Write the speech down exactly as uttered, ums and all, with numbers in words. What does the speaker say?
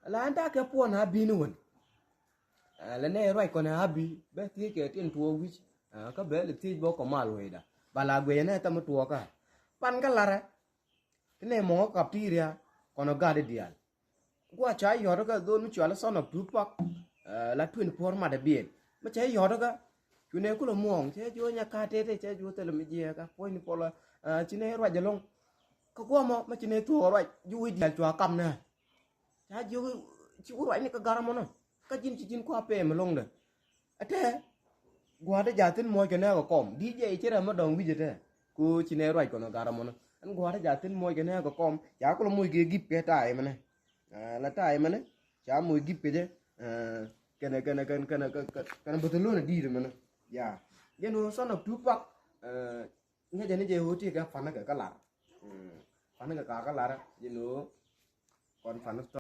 La ɛn ta̱a̱ kɛ puɔn a bi̱n wän. Lɛ nɛ ruac kɔn a bi bɛ thiec kɛ tin tuɔɔk wi̱c. Kä bɛ lɛ thiec bä kɔ mal wecda ba la guic ɛnɛ thɛm tuɔɔkä. Pan kä larɛ ti nɛ mɔŋä kap ti ria kɔn ɔ gat i̱ diaal. Gua ca yɔt kä dhon mi cual son of Tupac. La twenty four mat a biɛt mi ca yɔt kä. Cu nɛ kulɛ muɔŋ cɛ juɔ nya ka tete cɛ juɔ thilɛ mi jiɛ ka puɔ̱ny ni pɔlɔ. Ci nɛ ruac ɛlɔŋ. Kä guɔ mɔ mi ci nɛ thuɔk ruac juɔ i̱ diaal cua kam nɛ. Ca jiök ci wä ruacni kä gar ɛmɔnɔ. Kä ji̱n ci ji̱n kua pɛm ɛlɔ̱ŋdɛ. Ɛtɛ gua̱a̱tdä ja̱thin muɔ̱c kɛ nɛɛk ɛ kɔm di jɛ i̱ ci rɛm mi dɔ̱ŋ wi̱c ɛtɛ. Ko ci nɛɛk ruac kɔn ɛ gar ɛmɔnɔ. Ɛn gua̱a̱tdä ja̱thin muɔ̱c kɛ nɛɛk ɛ kɔm ca kulɛ moc kɛ gip kɛ ta̱a̱ ɛmɛnɛ. La ta̱a̱ ɛmɛnɛ ca moc gip kɛ jɛ. Kɛnɛ kɛnɛ kɛnɛ kɛnɛ kɛnɛ bäthelon ɛ di̱i̱t ɛmɛnɛ. Ya jɛn ɣöö son of Tupac. Ŋäcɛ ni jɛ ɣöö ti kɛ pa̱n kɛ kä lar. Pa̱n kɛ ka kä lar jɛn ɣöö kɔn pa̱n